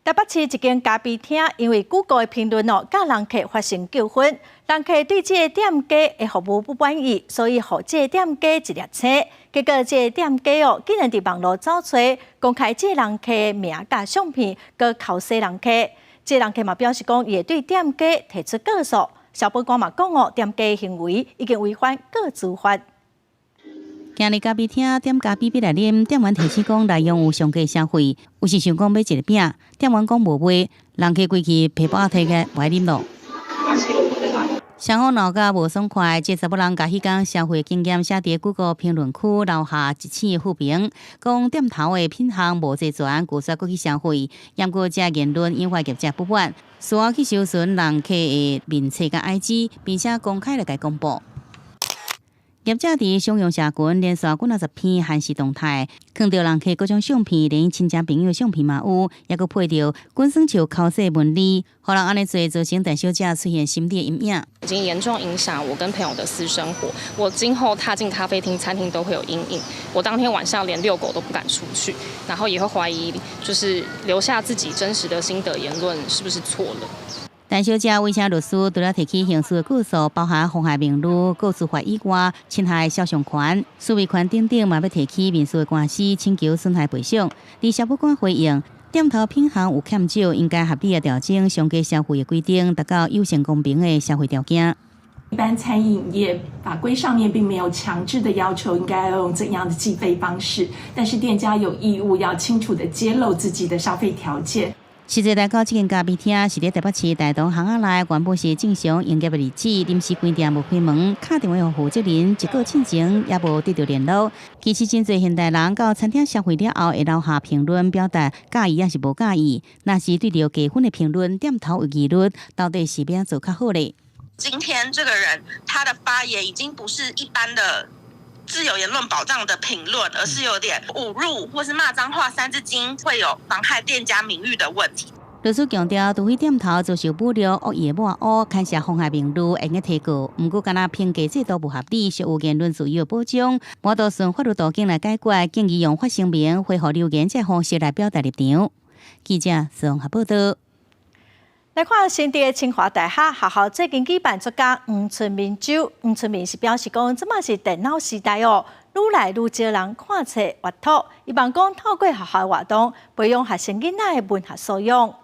台北市一間咖啡廳因為 Google 的評論哦，佮人客發生糾紛，人客對這个店家的服務不滿意，所以予這个店家一粒星。結果這个店家哦，竟然佇網路走揣，公開這个人客的名佮相片，閣剾洗人客。這个人客嘛表示講，伊會對店家提出告訴。消保官嘛講哦，店家的行為已經違反個資法。今日咖啡廳點咖啡欲來啉，店員提醒講內容有上低消費，有時想講買一个餅，店員講無賣，人客規氣皮包提起無愛啉囉。雙方鬧甲無爽快，這查某人共彼工消費經驗寫佇 Google 評論區留下一星的負評，講店頭的品項無齊全，拒絕閣去消費。毋過這言論引發業者不滿，事後去搜尋人客的面冊佮 IG，並且公開來共公布。業者佇商用社群連續幾若十篇限時動態，囥著人客各種相片，連親戚朋友相片嘛有，抑閣配著滾耍笑剾洗文字，予人按呢做，造成陳小姐出現心理陰影，已經嚴重影響我跟朋友的私生活。我今後踏進咖啡廳、餐廳都會有陰影。我當天晚上連遛狗都不敢出去，然後也會懷疑，就是留下自己真實的心得言論是不是錯了。陳小姐委請律師，除了提起刑事的告訴，包含妨害名譽、個資法以外，侵害肖像權、私密權等等，嘛欲提起民事的官司，請求損害賠償。佇消保官回應，店頭品項有欠少，應該合理的調整商家消費的規定，達到友善公平的消費條件。一般餐飲業法規上面並沒有強制的要求應該要用怎樣的計費方式，但是店家有義務要清楚的揭露自己的消費條件。實際來講，這間咖啡廳是佇台北市大同巷仔內，原本是正常營業的日子，臨時關店無開門，敲電話予負責人，一個月進前也無得到聯絡。其實真濟現代人到餐廳消費了後，會留下評論，表達佮意抑是無佮意。若是對著低分的評論，店頭有疑慮，到底是欲按怎做較好咧？今天這個人他的發言已經不是一般的自由言論保障的評論，而是有點侮辱或是罵髒話、三字經，會有妨害店家名譽的問題。律師強調，除非店頭遭受侮辱、惡意抹黑、牽涉妨害名譽，會用提告。毋過，敢若評價制度無合理，屬有言論自由保障，無都循法律途徑來解決，建議用發聲明、回覆留言這方式來表達立場。記者綜合報道。來看新竹的清華大學學校最近舉辦作家黃春明酒，黃春明是表示講，這馬是電腦時代哦，愈來愈少人看冊閱讀。希望講透過學校活動，培養學生囡仔的文學素養。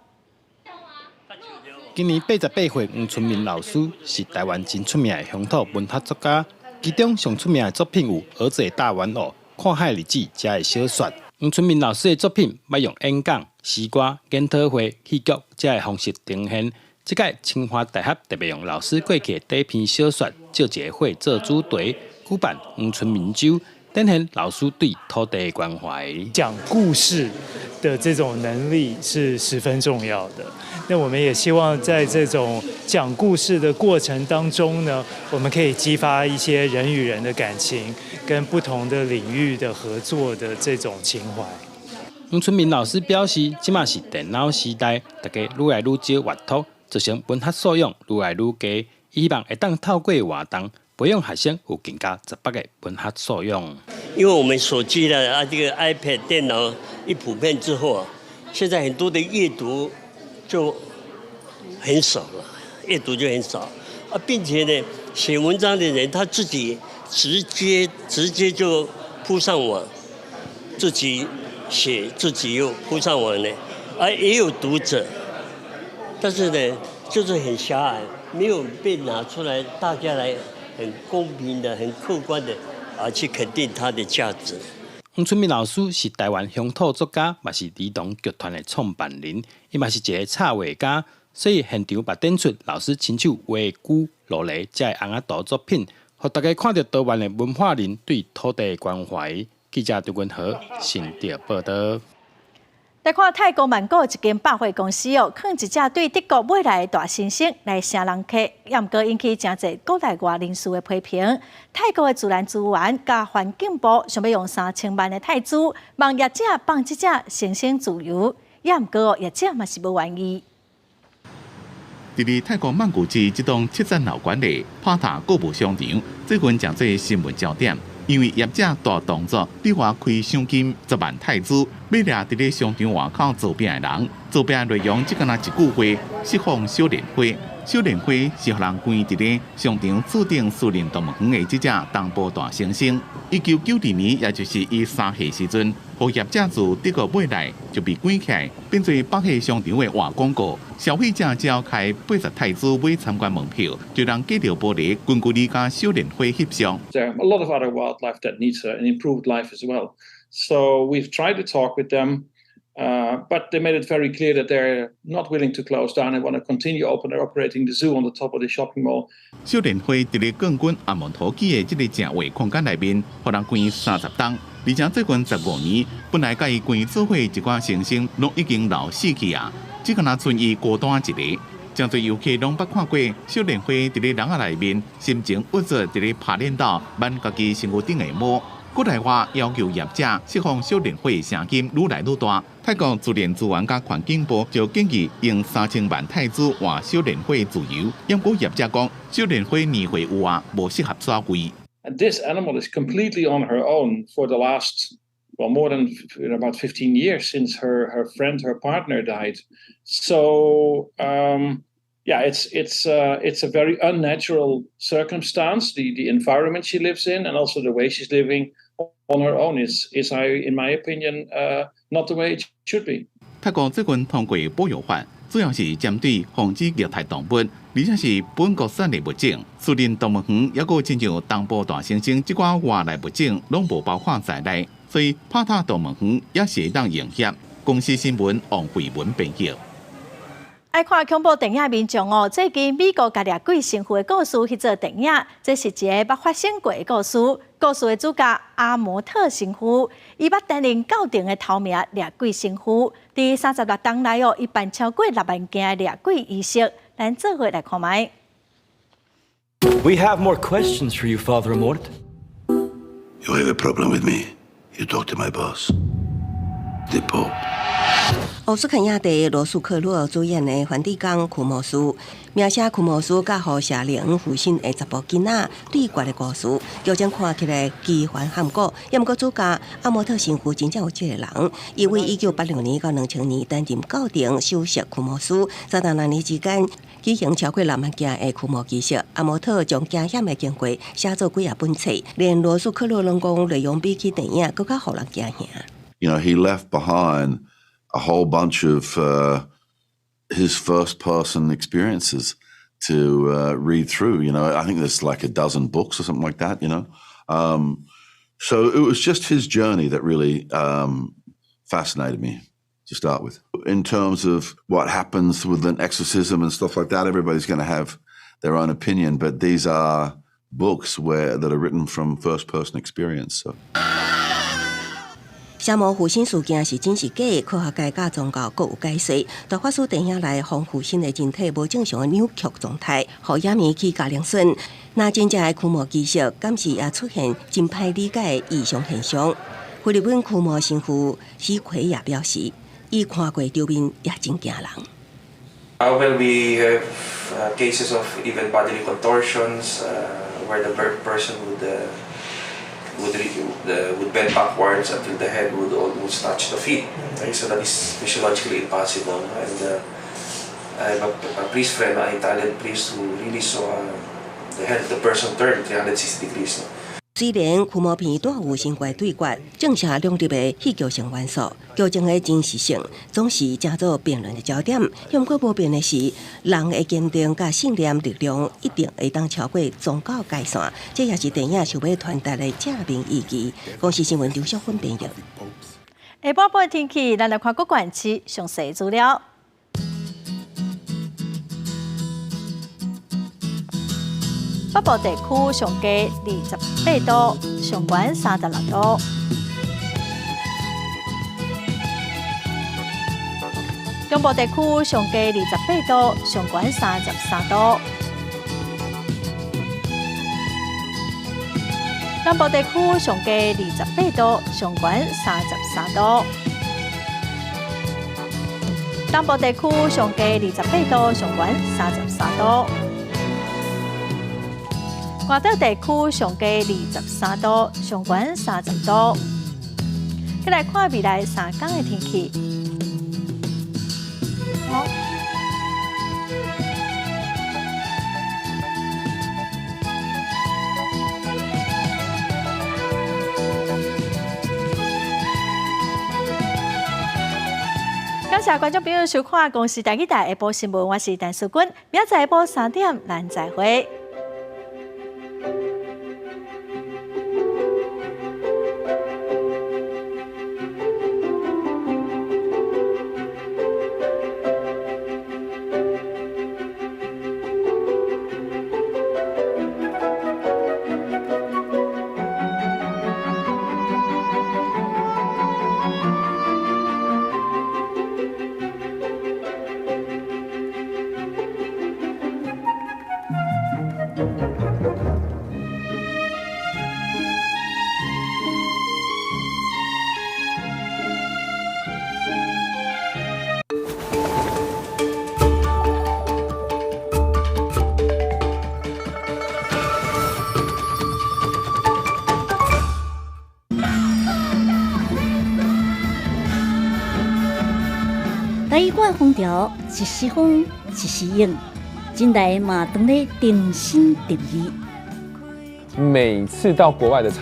今年88歲黃春明老師是台灣真出名的鄉土文學作家，其中上出名的作品有《兒子的大玩偶》、《看海日誌》這的小說。黃春明老師的作品捌用演講、詩歌、研討會、戲劇這的方式呈現。這屆清華大學特別用老師過去的短篇小說《借一个火做主題，舉辦黃春明週，展現老師對土地的關懷。講故事的這種能力是十分重要的。那我們也希望在這種講故事的過程當中呢，我們可以激發一些人與人的感情，跟不同的領域的合作的這種情懷。黃春明老師表示，這馬是電腦時代，大家愈來愈少閱讀，造成文學素養愈來愈低。希望會當透過活動，培養學生有更加十足的文學素養。因為我們手機的啊，這個 iPad 電腦一普遍之後啊，現在很多的閱讀就很少了，閱讀就很少啊，並且呢，寫文章的人他自己直接就鋪上網，自己寫自己又鋪上網呢，啊，也有讀者，但是呢，就是很狹隘，沒有被拿出來，大家來很公平的、很客觀的啊去肯定它的價值。黃春明老師是台灣鄉土作家，嘛是兒童劇團的創辦人，伊嘛是一个插畫家，所以現場嘛展出老師親手畫的龜、琉璃這个尪仔圖作品，予大家看著台灣的文化人對土地的關懷。記者張文和新竹報道。來看泰國曼谷一間百貨公司哦，囥一隻對德國買來的大猩猩來唌人客，也毋過引起誠濟國內外人士的批評。泰國的自然資源佮環境部想欲用3000萬的泰銖，望業者放這隻猩猩自由，也毋過業者嘛是無願意。佇咧泰國曼谷市這棟七層樓懸的帕塔購物商場，最近成做新聞焦點。因為業者大動作，對外開賞金10萬泰銖，欲掠佇咧商場外口做餅的人。做餅內容只干焦一句話：釋放小蓮花。小蓮花是予人關佇咧商場厝頂私人動物園的這隻東部大猩猩。1992年，也就是伊3歲時陣，予業者自德國買來，就被關起來，變做百貨商場的活廣告。消費者只要開80泰銖買參觀門票，就通隔著玻璃近距離佮小蓮花翕相。 There are a lot of other wildlife that needs an improved life as well. So we've tried to talk with them. But they made it very clear that they're not willing to close down and want to continue open and operating the zoo on the top of the shopping mall. 小蓮花佇咧冠軍阿門陀記的這个正畫空間內面，予人關30冬，而且最近15年，本來佮伊關做伙一寡猩猩，攏已經老死去啊，只干焦賰伊孤單一个。誠濟遊客攏捌看過小蓮花佇咧籠仔內面，心情鬱卒佇咧拍練斗，挽家己身軀頂的毛。國內外要求業者釋放小蓮花的聲音愈來愈大。泰國自然資源佮環境部就建議用3000萬泰銖換小蓮花自由。毋過業者講，小蓮花年歲有啊，無適合徙位。 And this animal is completely on her own for the last, well, more than about 15 years since her friend, her partner died. So, yeah, it's a very unnatural circumstance, the environment she lives in and also the way she's living on her own is in my opinion, not the way it should be. 泰國最近通過保育法，主要是針對防止虐待動物，而且是本國產的物種。私人動物園抑閣親像東部大猩猩這寡外來物種，攏無包括在內，所以帕塔動物園也是會當營業。公視新聞王慧文編譯。愛看恐怖電影民眾哦，最近美國共掠鬼神父的故事彼做電影，這是一个捌發生過的故事。故事的主角阿摩特神父，伊捌擔任教廷的頭名掠鬼神父。佇36冬內哦，伊辦超過6萬件的掠鬼儀式。咱做伙來看覓。 We have more questions for you, Father Amorth. You have a problem with me? You talk to my boss, the Pope. 奧斯卡影帝羅素克洛主演的梵蒂岡驅魔師，描寫驅魔師佮予邪靈附身的查埔囡仔對決的故事，劇情看起來奇幻含古，也毋過主角阿莫特神父真正有這个人，伊為1986年到2000年擔任教廷首席驅魔師，36年之間舉行超過6萬件的驅魔儀式。阿莫特將驚險的經過寫做幾仔本冊，連羅素克洛攏講內容比起電影閣較予人驚嚇。 He left behind a whole bunch of his first person experiences to read through. I think there's like a dozen books or something like that. So it was just his journey that really fascinated me to start with. In terms of what happens with an exorcism and stuff like that, everybody's going to have their own opinion, but these are books that are written from first person experience. So. 邪魔附身事件是真是假？科學界佮宗教各有解釋。大法師電影內予附身的人體無正常的扭曲狀態，予影迷去加聯想。若真正的驅魔儀式，敢是也出現真歹理解的異常現象？菲律賓驅魔神父史奎也表示，伊看過場面也真驚人。 Well, we have cases of even bodily contortions where the person would bend backwards until the head would almost touch the feet. Okay, so that is physiologically impossible. And I have a priest friend, an Italian priest, who really saw the head of the person turn 360 degrees. 雖然驅魔片帶有神怪對決，正邪兩立的戲劇性元素，劇情的真實性總是成做辯論的焦點。毋過無變的是，人的堅定佮信念力量一定會當超過宗教界線。這也是電影想欲傳達的正面意義。公視新聞劉小芬編譯。下晡晡天氣，咱來看各縣市詳細資料。北部地區上低28度，上懸36度。中部地區上低28度，上懸33度。南部地區上低28度，上懸33度。東部地區上低28度，上懸33度。外島地區上低23度，上懸30度。再來看未來3天的天氣。好。感謝觀眾朋友收看《公視台語台下晡新聞》，我是陳淑君，明仔載下晡3點，咱再會。台語歌風潮一時風一時湧，近來嘛當咧重新定義。每次到國外的場